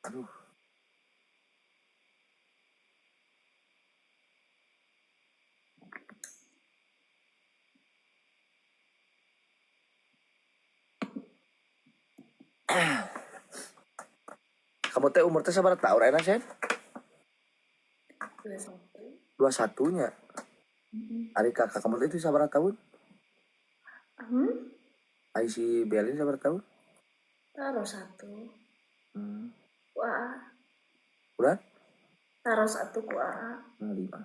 Aduh. Kamu teh umur teh sabaraha tahun ayeuna, Sen? 21. 21 nya. Ari kakak kamu teh itu sabaraha tahun? Hmm? Ari si Belin sabaraha tahun? Taruh satu. Wah. Udah? Taruh satu ku AA. Nah, lima.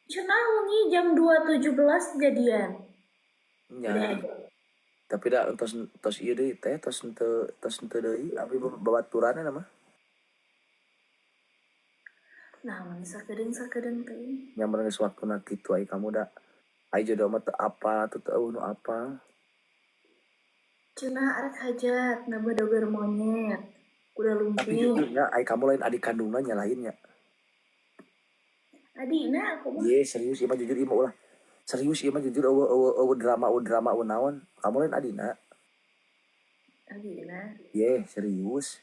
Cenah wengi jam 2.17 jadian. Nya. Tapi dah tos tos ieu deui teh, tos henteu deui, abi babaturan mah. Nah, mun sakedeung-sakedeung teh. Nya mun geus waktuna kitu ai kamu da ai jodoh mah teu apa teu teu nu apa. Cenah arek hajat na badogar monyet. Kuda Tapi lumping. jujurnya ai kamu lain adik kandungna nya lainnya. Adina aku mah. Ye serius ieu mah jujur ieu mah ulah. Serius ieu mah jujur eueuh eueuh eueuh drama eueuh drama eueuh naon. Kamu lain adina. Adina. Ye serius.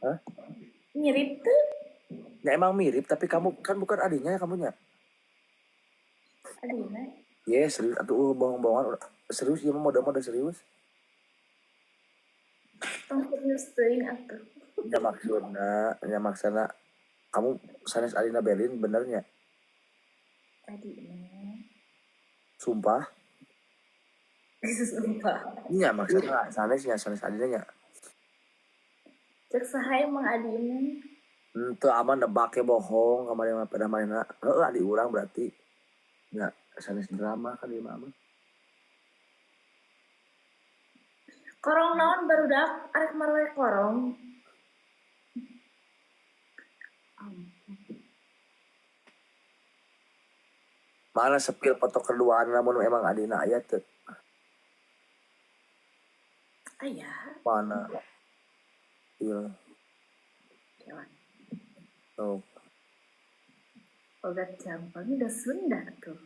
Hah? Mirip tuh. Ya emang mirip tapi kamu kan bukan adiknya ya kamunya. Adina. Ye serius atuh bohong-bohongan serius ieu mah mode-mode serius. Tong serius teuing atuh. Ya maksudna kamu sanes adina Berlin benernya. Adina. Sumpah. Sumpah. Iya maksudna sanesnya sanes adina nya. Cek saha emang adina. Henteu aman nebak bohong kamari mah pada manehna. Heeh adi urang berarti. Nya sanes drama kan ieu mah. Korong naon barudak arek maroe korong. Mana sepil foto keduaan namun emang adina aya teu. Aya. Mana? Iya. Jalan. Oh. Ogat gampang udah Sunda tuh.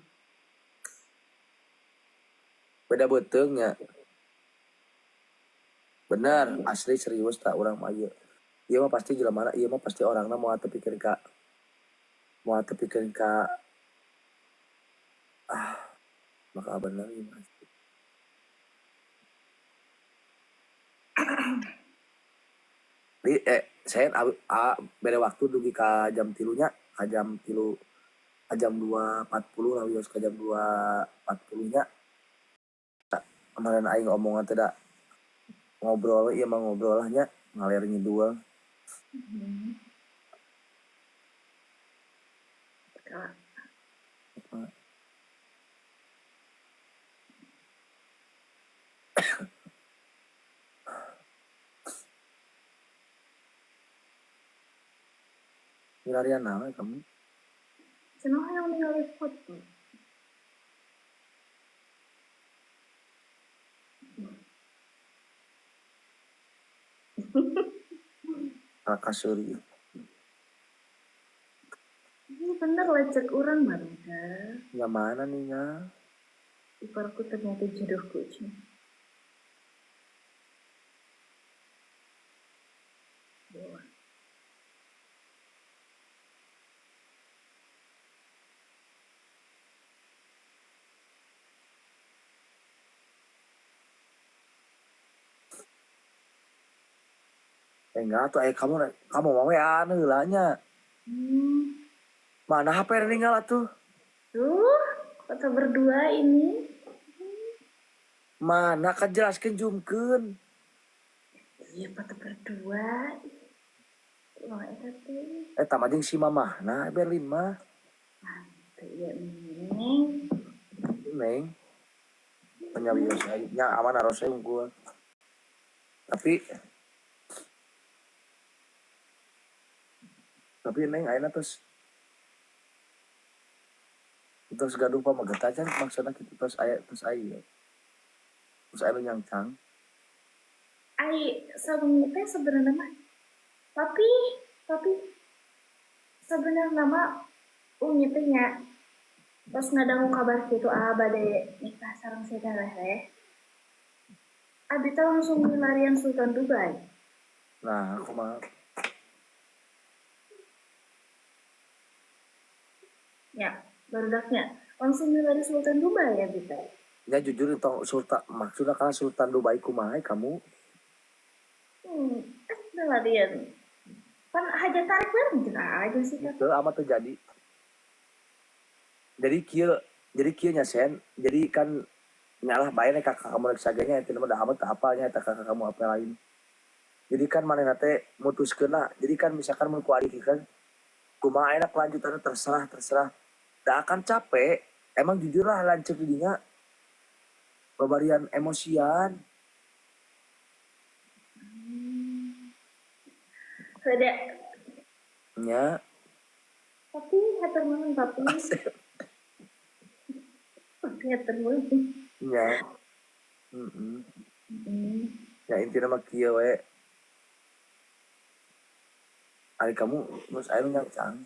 Beda beuteung nya. Bener, asli serius tak urang mah ieu. Ieu mah pasti jelema ieu mah pasti orangna moal teu pikeun ka moal teu pikeun ka ah bakal bener ieu mah. Di saya a, bere waktu dugi ka jam 3 nya, ka jam 3 ka jam 2.40 lah wios ka jam 2.40 nya. Kemarin aing omongan teh da ngobrol ieu mah ngobrol lah nya ngaler ngidul. Kak. Milarian naon kamu? Cenah hayang ningali foto. Kakak seuri. Ini bener lecek urang barudak. Yang mana nih nya? Iparku ternyata jodohku cenah. Wah. Enggak tuh, kamu kamu mau ya heula nya. Mana HP ninggal atuh? Tuh, foto berdua ini. Mana kan jelaskeun jumkeun. Iya, foto berdua. Wah, eta teh. Eta mah jeung si mamah nah Berlin mah. Teu ieu neng. Neng. Nya wios nya aman aros we unggul. Tapi neng ayeuna tos tos gaduh pameget acan maksudna kitu tos aya tos aya. Tos aya nu nyangcang. Ai sabengi teh sebenarnya mah tapi sebenarnya mah umi teh nya tos ngadangu kabar kitu ah bade nikah sareng si Teteh. Abi teh langsung milarian Sultan Dubai. Nah, aku mah Ya, barudaknya langsung milari Sultan Dubai ya Abi teh. Ya jujur tong Sultan maksudnya kan Sultan Dubai kumaha kamu? Milarian. Pan hajat tarik bareng kita aja sih kan. Itu amat terjadi. Jadi kieu nya Sen. Jadi kan nyalah bae nih kakak kamu rek saganya itu mah amat apalnya eta kakak kamu apa lain. Jadi kan manehna teh mutuskeun lah. Jadi kan misalkan mun ku adik kan kumaha enak lanjutannya terserah. Da akan capek. Emang jujur lah lanceuk di dinya babarian emosian. Ada. Nya. Tapi hatur nuhun papi. Papi hatur nuhun. Nya. Ya intinya mah kieu we. Ari kamu geus aya nu nyancang.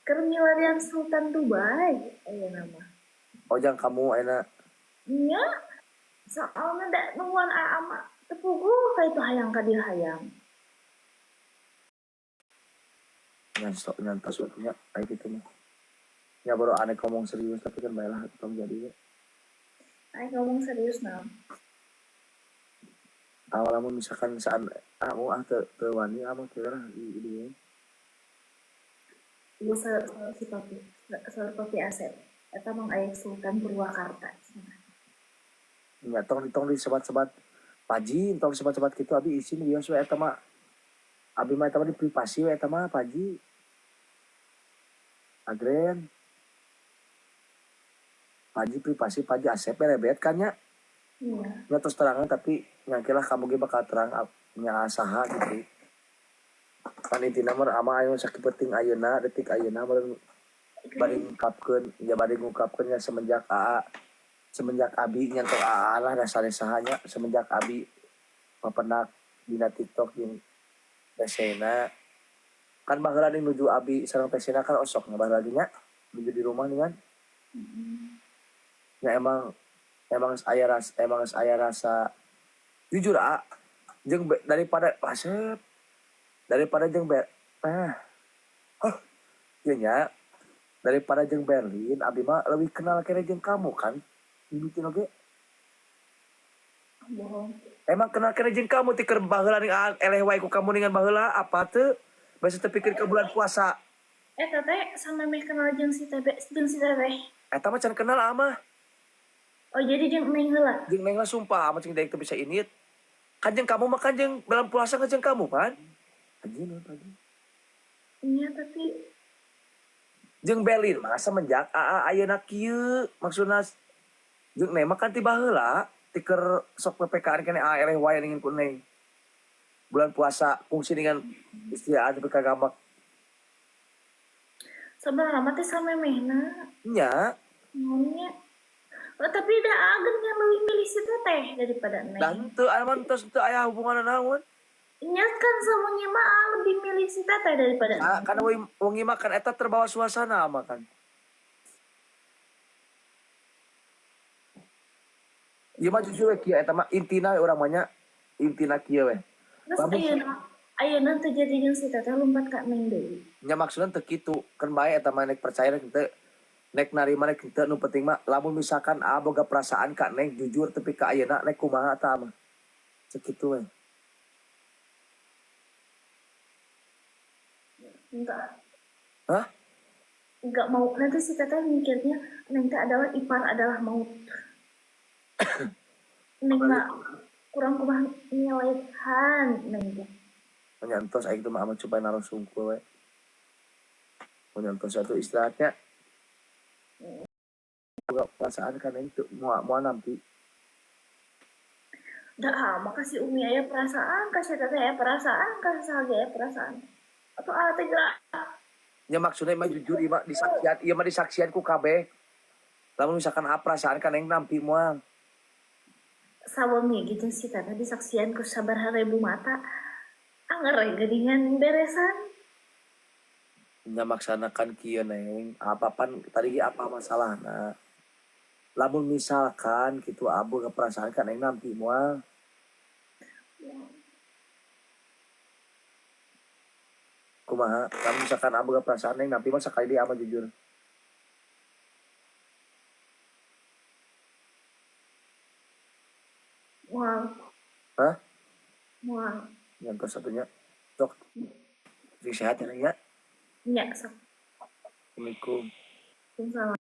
Keur milarian Sultan Dubai ayeuna mah. Ojang kamu ayeuna. Nya. Soalna da nungguan aa mah teu puguh ka itu hayang ka dieu hayang. Nyantos nyantos nya aya kitu mah. Ya baru aneh ngomong serius tapi kan baiklah tong jadi we. Aing ngomong serius naon. Awal lamun misalkan saan ah mau ah teu wani ah mah kieu lah di dieu. Ieu si papi, saur papi Asep. Eta mah aya Sultan Purwakarta. Nya tong disebat-sebat Paji, tong disebat-sebat kitu abi isin wios we eta mah. Abi mah eta mah di privasi we eta mah Paji. Agren. Paji privasi Paji Asep berebet kan nya. Iya. Nya terus terangan tapi nyangkelah kamu ge bakal terang nya saha gitu. Pan intina mah ama ayeuna sakieu ayeuna detik ayeuna meureun bade ngungkapkeun ya bade ngungkapkeun nya semenjak aa semenjak abi nyantok aa lah da sanes saha nya semenjak abi papenak dina TikTok jeung Teh Sena kan baheula nih nuju abi sareng Teh Sena kan osok nya baheula nya nuju di rumah nih kan. Ya emang aya rasa emang aya rasa jujur a jeung daripada asep daripada jeung oh ieu nya daripada jeung Berlin abi mah lebih kenal kene jeung kamu kan mimiti oge Bohong. Emang kenal kene jeung kamu ti keur baheula ning eleh wae ku kamu ningan baheula apa teu basa teu pikir ke bulan puasa. Eta teh samemeh kenal jeung si Teh jeung si Teteh. Eta mah can kenal amah. Oh jadi jeung Neng heula. Jeung Neng lah sumpah amah cing daek teu bisa init. Kan jeung kamu mah kan jeung bulan puasa kan jeung kamu kan. Anjing naon tadi. Iya tapi jeung Berlin mah semenjak aa ayeuna kieu maksudna jeung Neng mah kan ti baheula ti keur sok PPKN keneh aa eleh wae ningin ku Neng. Bulan puasa kungsi dengan istri aa tepi ka gambak. Sebenarnya mah teh samemehna. Nya. Naonnya? Oh, tapi da agen yang lebih milih si Teteh daripada Neng. Dan teu aya mah tos teu aya hubunganna naon. Nya kan sawengi mah aa lebih milih si Teteh daripada Nah, Neng. karena wengi mah kan eta terbawa suasana mah kan. Ieu mah jujur we kieu eta mah intina we urang mah nya intina kieu we. Terus ayeuna teu jadi jeung si Teteh lompat ka Neng deui. Nya maksudna teu kitu, keun bae eta mah nek percaya nek teu nek narima nek teu nu penting mah lamun misalkan aa boga perasaan ka Neng jujur tepi ka ayeuna nek kumaha tah mah. Sakitu we. Enggak. Hah? Enggak mau nanti si Teteh mikirnya Neng teh adalah ipar adalah maut. Neng mah kurang kumaha nyelehan Neng teh. Nyantos aing teh mah amat coba naruh sungkul we. Nyantos satu istirahatnya. Boga perasaan kan Neng teu moal nampi. Dah, makasih Umi aya perasaan, kasih Teteh aya perasaan, kasih saha ge aya perasaan. Atau aa teh geura. Nya maksudnya mah jujur ieu mah disaksian, ieu mah disaksian ku kabeh. Lamun misalkan aa perasaan kan Neng nampi moal. Sawengi ge jeung si Teteh disaksian ku sabaraha ribu mata. Anger we geuningan beresan. Nya maksana kan kieu Neng, apa pan tadi ge apa masalahna? Lamun misalkan gitu boga perasaan kan aing nampi moal. Ya. Kumaha? Lamun misalkan boga perasaan aing nampi mah sakali deui ama jujur. Moal. Hah? Moal. Yang ke satunya. Sok. Sing sehat ya, Neng, ya. Nya, sok. Assalamualaikum. Waalaikumsalam.